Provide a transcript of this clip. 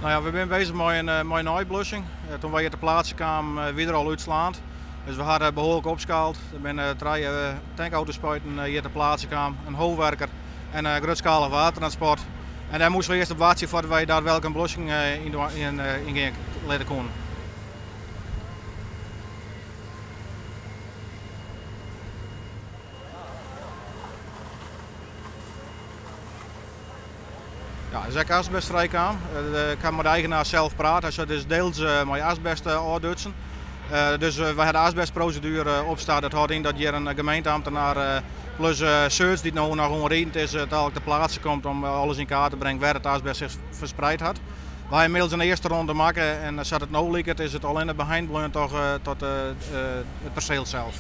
No ja, we binne bezich mei in mei in neiblussing. Toen wy hjir te pleatse kamen wie der al útslaand. Dus we hawwe behoarlik opskaald. Der binne trije tankautospuiten hjir te pleatse kaam, in hoogwerker en in grutskalich watertransport. En dêr moasten we earst op wachtsje foardat wy daadwerklik in blussing yngean litte koene. Ja, is ek asbest frijkaam. Ik ha mei de eigenaar sels praat. Hy sei it is deels mei asbest ôfdutsen. Dus wy ha de asbestproseduere opstart. Dat hâldt yn dat hjir in gemeenteamtenaar plus search dy't no noch oanridend is, dalik te pleatse komt om alles yn kaart te bringen wêr't it asbest sich ferspreid hat. Wy ha ynmiddels in earste ronde makke en sa't it no liket is it allinne beheind bleaun tot it perseel sels.